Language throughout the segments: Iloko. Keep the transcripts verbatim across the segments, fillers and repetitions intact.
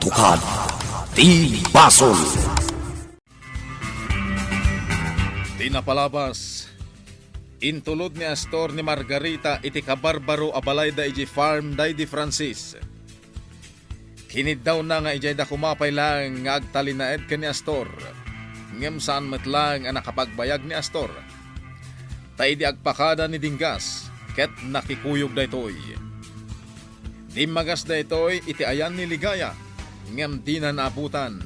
Katukad ti basol. Ti napalabas, intulod ni Astor ni Margarita iti kabarbaro a balayda idiay farm daydi Francis. Kiniddawna nga idiayda koma pay laeng nga agtalinaed ken ni Astor, ngem saan met laeng a nakapagbayag ni Astor. Ta idi agpakada ni Dingas, ket nakikuyog daytoy. Dimmagas daytoy iti ayan ni Ligaya, ngem dina naabutan,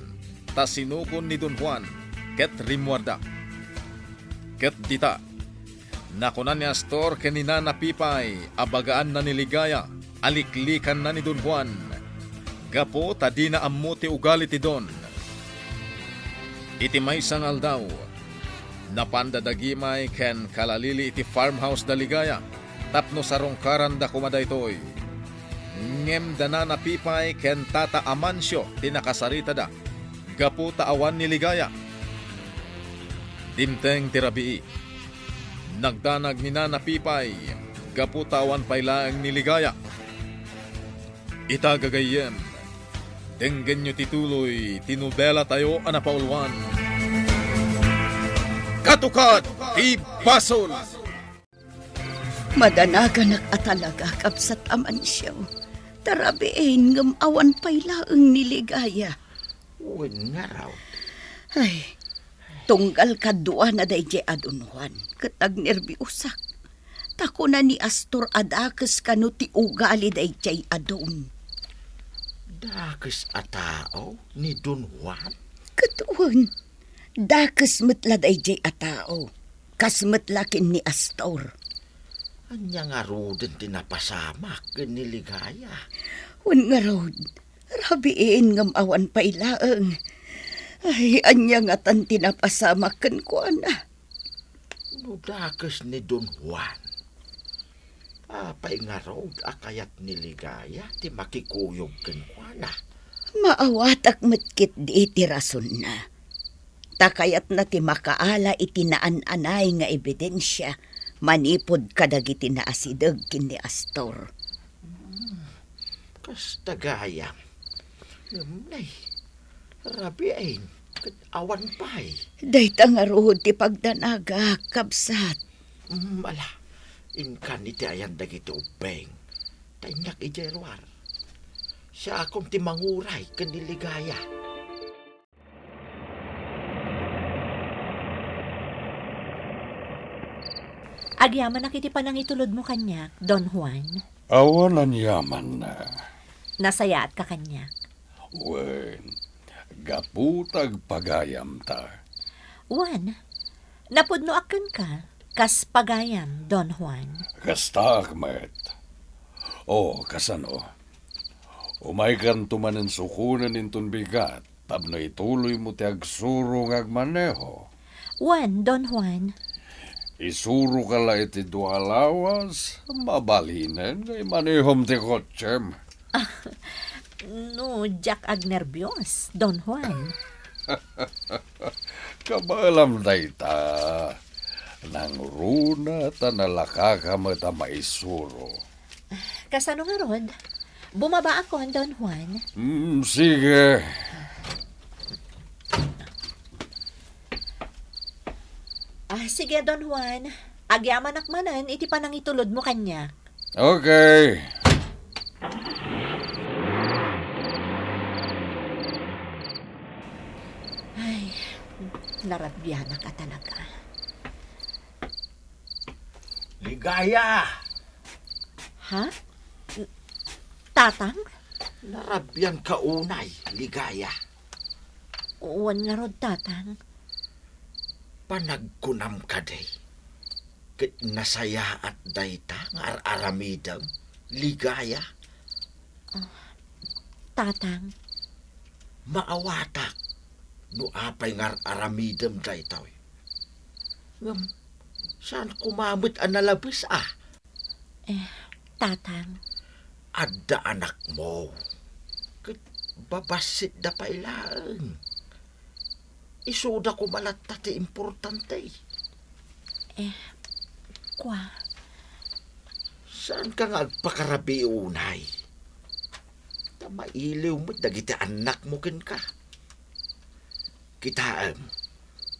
ta sinukon ni Don Juan, ket rimmuarda. Ket dita, nakuna ni Astor ken ni Nana Pipay a bagaanna ni Ligaya a liklikanna ni Don Juan, gapu ta dina ammo ti ugali ti Don. Iti maysa nga aldaw, napanda dagimay ken kalalili iti farmhouse da Ligaya tapno sarungkaranda koma daytoy. Ngem da Nana Pipay ken Tata Amancio ti nakasaritada gapu ta awan ni Ligaya. Dimteng ti rabii. Nagdanag ni Nana Pipay gapu ta awan pay laeng ni Ligaya. Ita gagayyem, denggenyo ti tuloy ti nobelatayo a napauluan, Katukad ti Basol. Madanaganak a talaga, Kabsat Amancio. Ta rabiin ngem awan pay laeng ni Ligaya. Wen ngarud. Ay, tunggal kaduana daydiay a Don Juan, ket agnerbiosak. Ta kuna ni Astor a dakes kano ti ugali daydiay a Don. Dakes a tao ni Don Juan? Ket wen, dakes met la daydiay a tao, kas met la ken ni Astor. Ania ngaruden ti napasamak ken ni Ligaya? Wen ngarud, rabiin ngem awan pay laeng. Ay, ania ngatan ti napasamak kenkuana? No dakes ni Don Juan, apay ngarud a kayat ni Ligaya ti makikuyog kenkuana? Maawatak met ketdi ti rasonna. Ta kayatna ti makaala iti naan-anay nga ebidensia manipud kadagiti naasideg ken ni Astor. Hmm, kasta gayam. Ngem nay, rabiin, ket awan pay. Dayta ngarud ti pagdanagak, kabsat. Hmm, ala, inkan iti ayan dagiti ubbing. Ta innak idiay ruar. Siakon ti manguray ken ni Ligaya. Agyamanak iti panangitulodmo kaniak, Don Juan. Awan aniamanna. Nasayaatka kaniak. Wen, gapu ta agpagayamta. Wen, napudnoak kenka kas pagayam, Don Juan. Kastaak met. O, kasano? Umaykanto manen sukonen inton bigat tapno ituloymo ti agsuro nga agmaneho. Wen, Don Juan. Isuroka la iti dua a lawas, mabalinen nga imanehom ti kotsem. No diak agnerbios, Don Juan. Kabaelam dayta. Nangruna ta nalakaka met a maisuro. Kasano ngarud? Bumabaakon, Don Juan. Mm, sige. Ah, sige, Don Juan. Agyamanak manen iti panangitulodmo kaniak. Okay. Ay, narabianak a talaga. Ligaya! Ha? Tatang? Narabianka unay, Ligaya. Wen ngarud, Tatang. Panagkunam kadi, ket nasayaat dayta nga ar-aramidem, Ligaya? Ah, Tatang. Maawatak no apay nga ar-aramidem daytoy. Ngem saan koma met a nalabes a? Eh, Tatang. Adda anakmo. Ket babassitda pay laeng. Isuda koma latta ti importante. Eh, kua. Saanka nga agpakarabii unay? Ta Mailiw met dagiti annakmo kenka. Kitaem,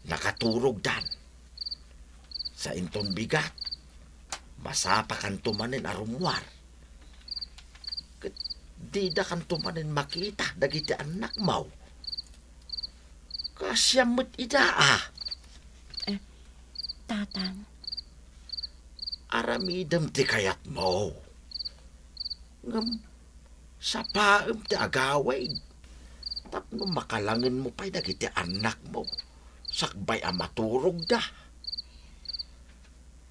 nakaturogdan. Sainton bigat, masapakanto manen a rummuar. Ket didakanto manen makita dagiti annakmo. Kaasiam met ida a. Eh, Tatang. Aramidem ti kayatmo. Ngem sapaem ti agawid tapno makalangenmo pay dagiti annakmo sakbay a maturogda.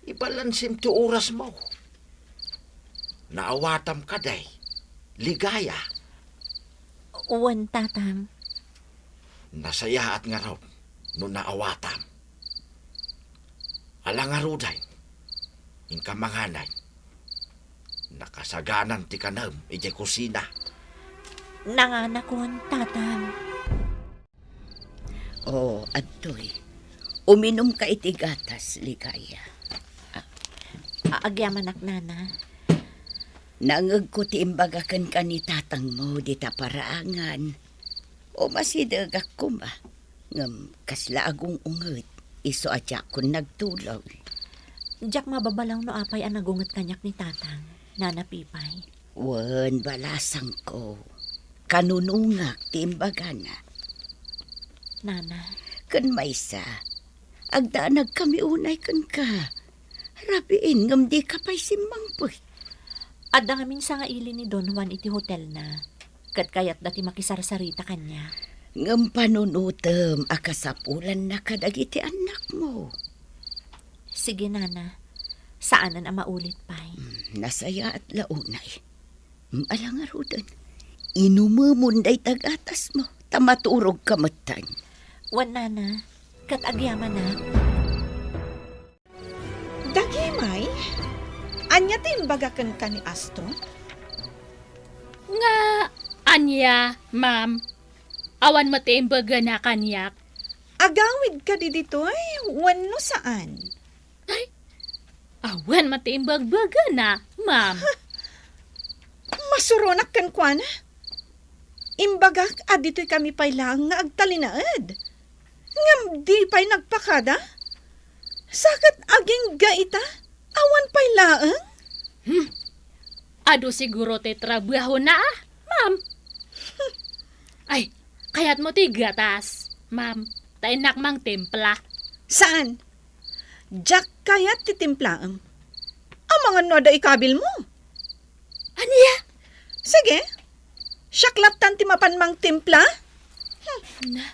Ibalansim ti orasmo. Naawatam kadi, Ligaya? Wen, Tatang. Nasayaat ngarud no naawatam. Ala ngaruden, inka manganay. Nakasaganan ti kanem idiay kusina. Nanganakon, Tatang. O, adtoy. Uminumka iti gatas, Ligaya. A-, agyamanak, Nana. Nangngegko ti imbaga kenka ni tatangmo dita paraangan. Umasidegak koma, ngem kasla agung-unget, isu a diakon nagtulong. Diak mababalaw no apay a nagunget kaniak ni Tatang, Nana Pipay. Wen, balasangko. Kanunongak ti imbagana. Nana. Ken maysa, agdanagkami unay kenka. Rabiin ngem dika pay simmangpet. Adda ngamin sangaili ni Don Juan iti hotelna, ket kayatda ti makisarsarita kaniak. Ngem panunotem a kasapulanna kadagiti annakmo. Sige, Nana. Saanen a maulit pay. Hmm, nasayaat la unay. Hmm, ala ngaruden. Inumemon dayta gatasmo, ta maturogka metten. Wen, Nana. Ket agyamanak. Dagimay, ania ti imbaga kenka ni Aston? Nga ania, ma'am? Awan met ti imbagana kaniak. Agawid kadi ditoy wenno saan? Ay, awan met ti imbagbagana, ma'am. Masuronak kenkuana. Imbagak a ditoy kami pay laeng nga agtalinaed. Ngem di pay nagpakada? Sa ket agingga ita, awan pay laeng? Hmm. Adu siguro ti trabahona, a, ma'am. Ay, kayatmo ti gatas, ma'am. Ta innak mangtimpla. Saan? Diak kayat ti timplaem. Amangan no adda ikabilmo. Ania? Sige. Siak lattan ti mapan mangtimpla. Hmm. Na.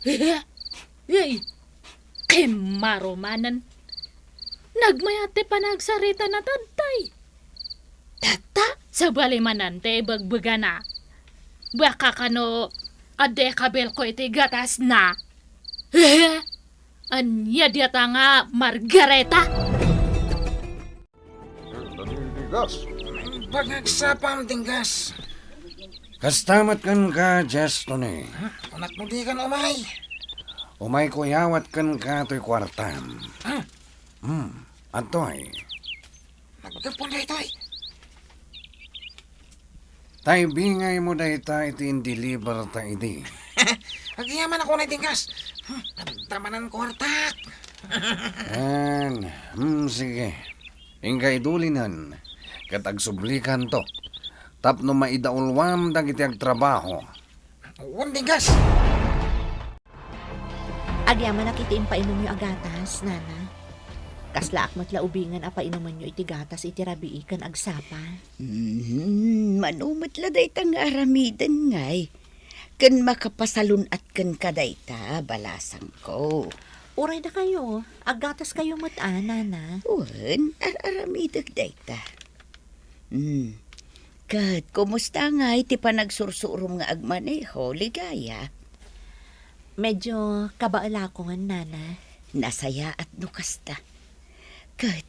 Hey, kimmaro manen. Nagmayat ti panagsaritana daytoy. Tatta, sabali manen ti ibagbagana. Baka kano adda ikabilko iti gatasna. Ania diata nga Margareta? Dinggas. Pagagsapam, Dinggas. Kasta met kenka, Jess, Tony. Kunatmo dikan umay. Umayko yawat kenka toy kuartam. Hmm. Hmm, adtoy. Naggapu daytoy. Ta ibingaymo dayta iti indeliver ta idi. Agyamanak unay, Dinggas. Hmm, adda manen kuartak. Wen, hmm, sige. Inka idulinen, ket agsublikanto, tapno maidauluam dagiti agtrabaho. Wen, Dinggas. Agyamanak iti impainumyo a gatas, Nana. Kaslaak met la ubingen a painumenyo iti gatas iti rabii ken agsapa. Mhm, mano met la dayta nga aramiden, ngay. Ken makapasalun-at kenka dayta, balasangko. Uray dakayo, aggataskayo met a, Nana. Wen, ar-aramidek dayta. Hmm. Ket kumusta ngay ti panagsursurom nga agmaneho, Ligaya? Medyo kabaelakon, Nana. Nasayaat no kasta. Ket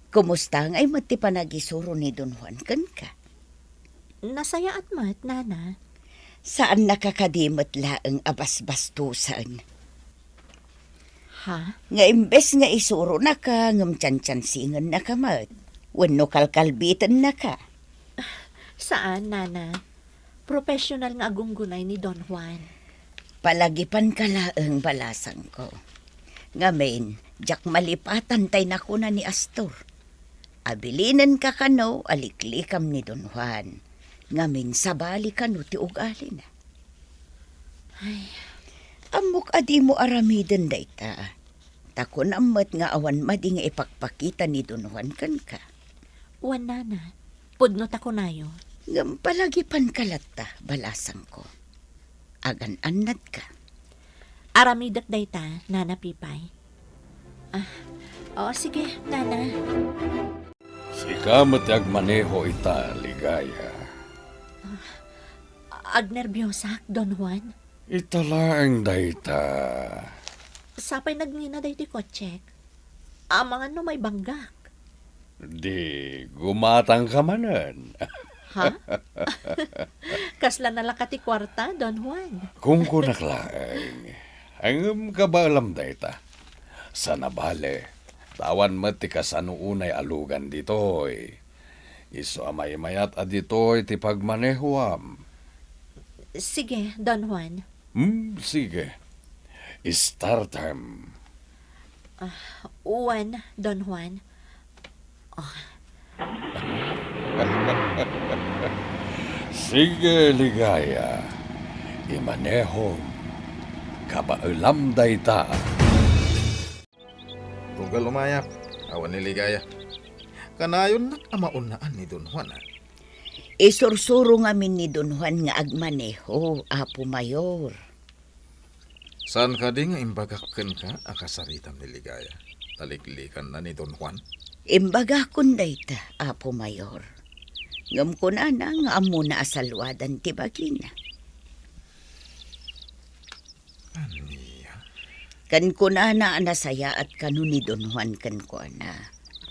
kumusta ngay met ti panagisuro ni Don Juan kenka? Nasayaat met, Nana. Saannaka kadi met laeng a basbastosen? Ha? Nga imbes nga isuronaka, ngem tiantiansingennaka met wenno kalkalbitennaka? Saan, Nana. professional nga agunggunay ni Don Juan. Palagipanka laeng, balasangko. Ngamin, diak malipatan tay nakuna ni Astor. Abilinenka kano a liklikam ni Don Juan. Ngamin, sabali kano ti ugalina. Ay. Ammok a dimo aramiden dayta. Ta kunam met nga awan madi nga ipakpakita ni Don Juan kenka. Wen, nana, pudno ta kunayo. Ngem palagipanka latta, balasangko. Agan-annadka. Aramidek dayta, Nana Pipay. Ah, oo, sige, nana. Sika met ti agmaneho ita, Ligaya. Agnerbiosak, Don Juan. Ita laeng dayta. Sapay nagnina daytoy kotsek. Amangan no maibanggak. Di gumatangka manen. Ha? Kasla nalaka ti kuarta, Don Juan? Kunkunak laeng. Ngem kabaelam dayta. Sana bale, ta awan met ti kasano unay a lugan ditoy. Isu a maymayat a ditoy ti pagmanehoam. Sige, Don Juan. Hmm, sige. Start time. Ah, wen, Don Juan. Ah. Sige, Ligaya. Imanehom. Kabaelam dayta. Tunggal umayap, awan ni Ligaya. Kanayonnak a maunaan ni Don Juan, a. Isursuro ngamin ni Don Juan nga agmaneho, Apo Mayor. Saan kadi nga imbagak kenka a kasaritam ni Ligaya? Taliklikanna ni Don Juan? Imbagakon dayta, Apo Mayor. Ngem kunana nga ammona a saluadan ti bagina. Ania? Ken kunana a nasayaat kano ni Don Juan kenkuana.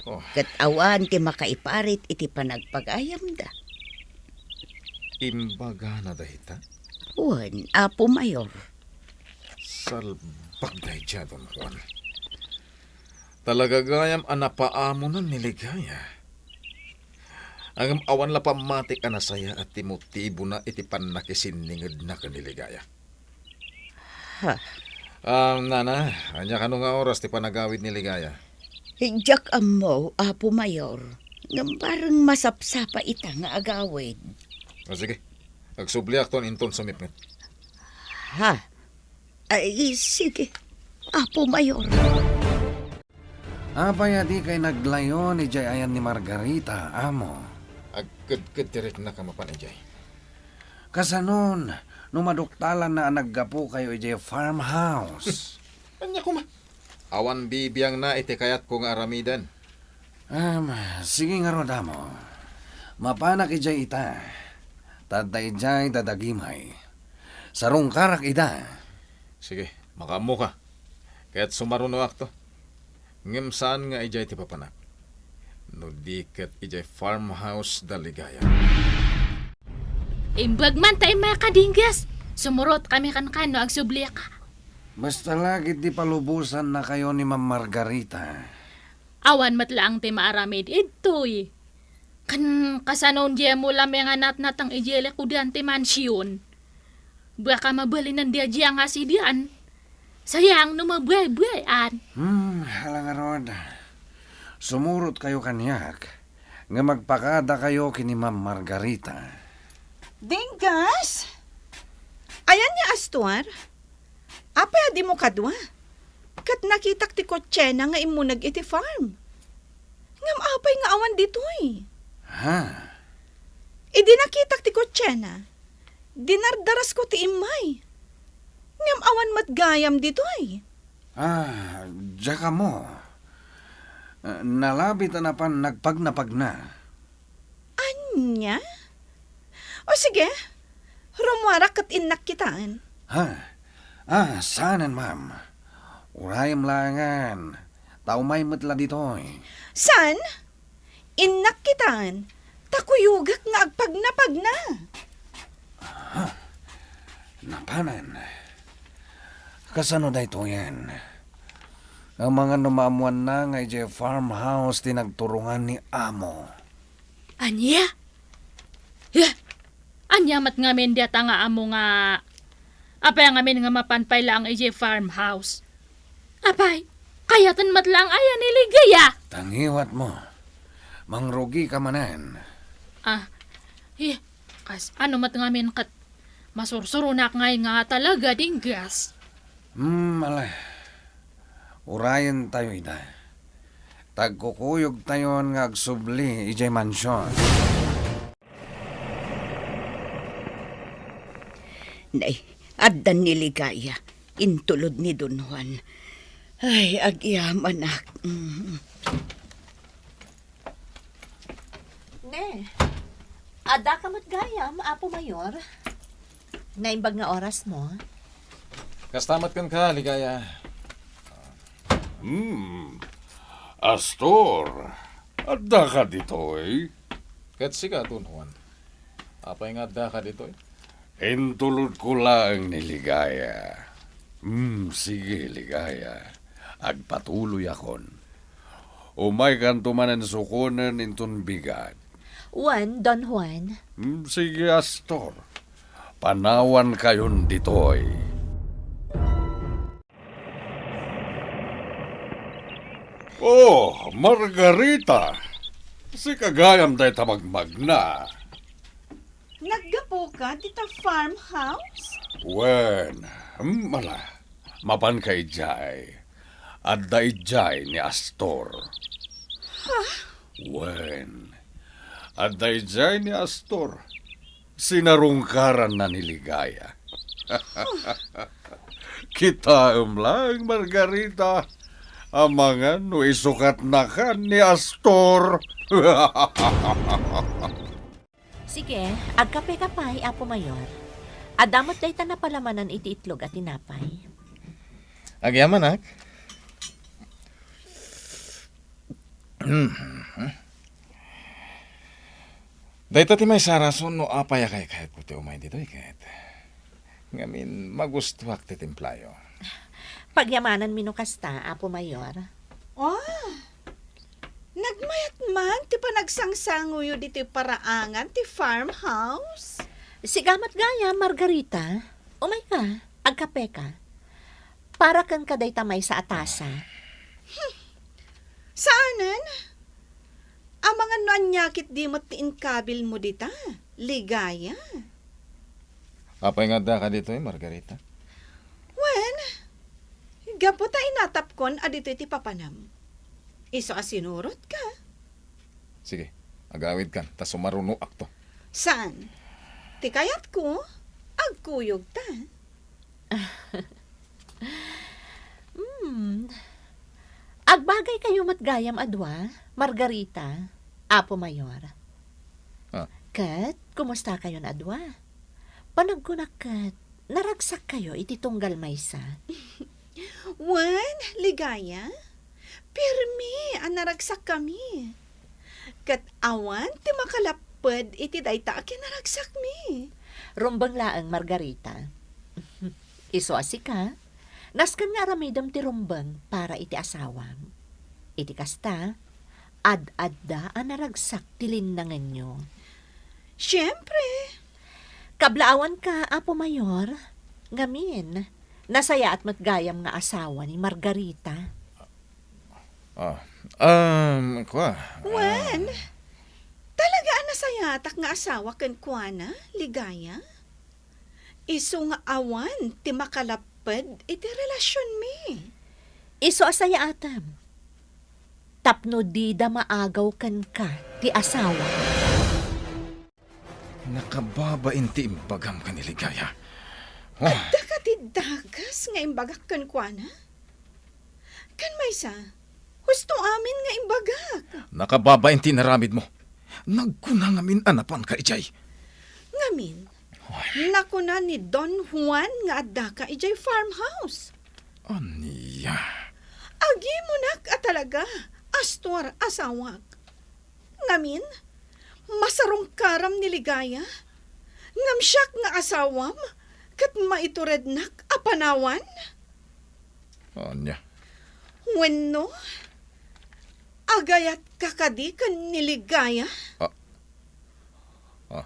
Oh. Ket awan ti makaiparit iti panagpagayamda. Imbagana dayta? Wen, Apo Mayor. Salbag daydiay, Don Juan. Talaga gayam a napaamonan ni Ligaya. Ngem awan la pammatik a nasayaat ti motibona iti pannakisinningedna ken ni Ligaya. Ha? Ah, nana, ania kano nga oras ti panagawid ni Ligaya? Diak ammo, Apo Mayor. Ngem bareng masapsapa ita nga agawid. O, sige. Agsubliakton inton sumipnget. Ha? Ay, sige, Apo Mayor. Apay a dikay naglayon idiay ayan ni Margarita, amo? Agkedked ti riknak a mapan idiay. Kasanon, no maduktalanna a naggapukayo idiay farmhouse? Ania koma? Awan bibiangna iti kayatko nga aramiden. Am, sige ngarud, amo. Mapanak idiay ita. Ta adda idiay dadagimay. Sarungkarak ida. Sige, makaammoka. Ket sumarunoakto. Ngem saan nga idiay ti papanak. No di ket idiay farmhouse da Ligaya. Imbag man ta immaka, Dingges. Sumurotkami kenka no agsublika. Basta la ket di palubosannakayo ni Ma'am Margarita. Awan met laeng ti maaramid idtoy. Ken kasano diay mo laeng nga natnateng idiay likudan ti mansion? Baka mabalinen daydiay a ngasidian. Sayang no mabuaybuayan. Hmm, ala ngarud. Sumurotkayo kaniak, ngem agpakadakayo ken ni Ma'am Margarita. Dinggas? Ayan ni Astor? Apay a dimo kadua? Ket nakitak ti kotsena nga immuneg iti farm. Ngem apay nga awan ditoy? Ha? Idi nakitak ti kotsena, dinardarasko ti immay. Ngem awan met gayam ditoy. Ah, diak ammo. Nalabit a napan nagpagnapagna. Ania? O sige, rummuarak ket innak kitaen. Ha? Ah, saanen, ma'am. Urayem laengen. Ta umay met la ditoy. Saan? Innak kitaen. Ta kuyogak nga agpagnapagna. Napanen. Kasano daytoyen? Amangan no maammoanna nga idiay farmhouse ti nagturongan ni amo. Ania? Eh, Ania met ngamin dayta nga ammo nga apay ngamin nga mapan pay laeng idiay farmhouse? Apay, kayaten met laeng aya ni Ligaya? Tangiwatmo. Mangrugika manen. Ah, hi, kas-ano met ngamin ket masursuronak ngay nga talaga dinggas? Hmm, ala. Urayentayo ida. Tagkukuyogtayon nga agsubli idiay mansion. Nay, adda ni Ligaya, intulod ni Don Juan. Ay, agyamanak. Mm. Ne, adda ka met gayam, Apo Mayor? Naimbag nga orasmo? Kasta met kenka, Ligaya. Hmm. Astor, adda ka ditoy? Ket sika, Don Juan. Apay nga adda ka ditoy? Intulodko laeng ni Ligaya. Hmm, sige, Ligaya. Agpatuloyakon. Umaykanto manen sukonen inton bigat. Wen, Don Juan. Hmm, sige, Astor. Panawankayon ditoy. Oh, Margarita! Sika gayam dayta magmagna. Naggapuka dita farmhouse? Wen, hmm, ala, mapanka idiay. Adda idiay ni Astor. Ha? Wen, adda idiay ni Astor. Sinarungkaranna ni Ligaya. Kitaem laeng, Margarita, amangan no isukatnakan ni Astor. Sige, agkapeka pay, Apo Mayor. Adda met dayta napalamanan iti itlog a tinapay. Agyamanak. Dayta ti maysa a rason no apay a kaykayatko ti umay ditoy ket ngamin magustuak ti timplayo. Pagyamananmi no kasta, Apo Mayor. Oh, nagmayat man ti panagsangsangoyo ditoy paraangan ti farmhouse. Sika met gayam, Margarita. Umayka, agkapeka. Para kenka dayta maysa a tasa. Hmm. Saanen? Amangan no ania ketdi met ti inkabilmo dita, Ligaya? Apay nga addaka ditoy, Margarita? Wen, gapu ta inatapkon a ditoy ti papanam. Isu a sinurotka. Sige, agawidkan, ta sumarunoakto. Saan? Ti kayatko, agkuyogta. Hmm. Agbagaykayo met gayam a dua, Margarita, Apo Mayor. Ah. Ket, kumustakayon a dua? Panagkunak ket, naragsakkayo iti tunggal maysa. Wen, Ligaya, pirmi a naragsakkami. Ket awan ti makalapped iti dayta a kinaragsakmi. Rumbeng laeng, Margarita. Isu a sika, nasken nga aramidem ti rumbeng para iti asawam. Iti kasta, ad-adda a naragsak ti linnangenyo. Siempre. Kablaawanka, Apo Mayor. Ngamin, nasayaat met gayam nga asawa ni Margarita. Ah, um, kua, ah. Wen, talaga a nasayaatak nga asawa kenkuana, Ligaya? Isu nga awan ti makalapped iti relasionmi. Isu a sayaatam. Tapno dida maagaw kenka ti asawa. Nakababain ti imbagam ken ni Ligaya. Oh. Adda kadi dakes nga imbagak kenkuana? Ken maysa, husto amin nga imbagak. Nakababain ti inaramidmo. Nagkuna ngamin a napanka idiay. Ngamin, ay, nakuna ni Don Juan nga addaka idiay farmhouse. Ania? Agimunak a talaga, Astor, asawak. Ngamin, masarungkaram ni Ligaya? Ngem siak nga asawam ket maiturednak a panawan? Ania? Wenno, agayatka kadi ken ni Ligaya? Ah. Ah.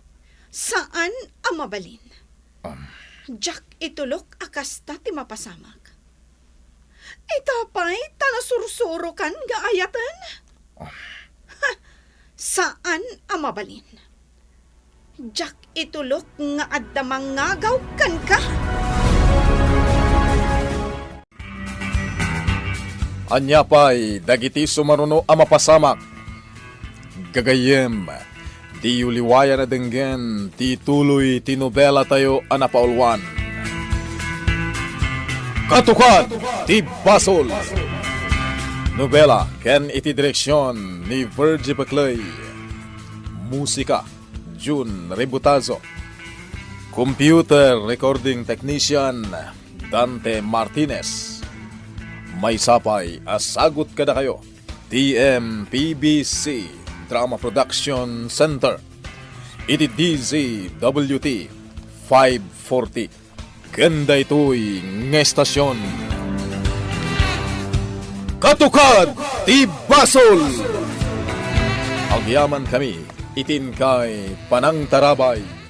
Saan a mabalin. Um. Diak itulok a kasta ti mapasamak. Ita pay ta nasursurokan nga ayaten? Um. Ha! Saan a mabalin. Diak itulok nga adda mangngagaw kenka. Ania pay dagiti sumaruno a mapasamak? Gagayyem, diyo liwayan a denggen ti tuloy ti nobelatayo a napauluan, Katukad ti Basol. Nobela ken iti direksion ni Virgie Pecley. Musika, Jun Rebutazo. Computer recording technician, Dante Martinez. Maysa pay a sagut kadakayo ti M P B C Drama Production Center iti D Z W T five forty. Ken daytoy nga estasion, Katukad ti Basol! Agyamankami iti inkay panangtarabay.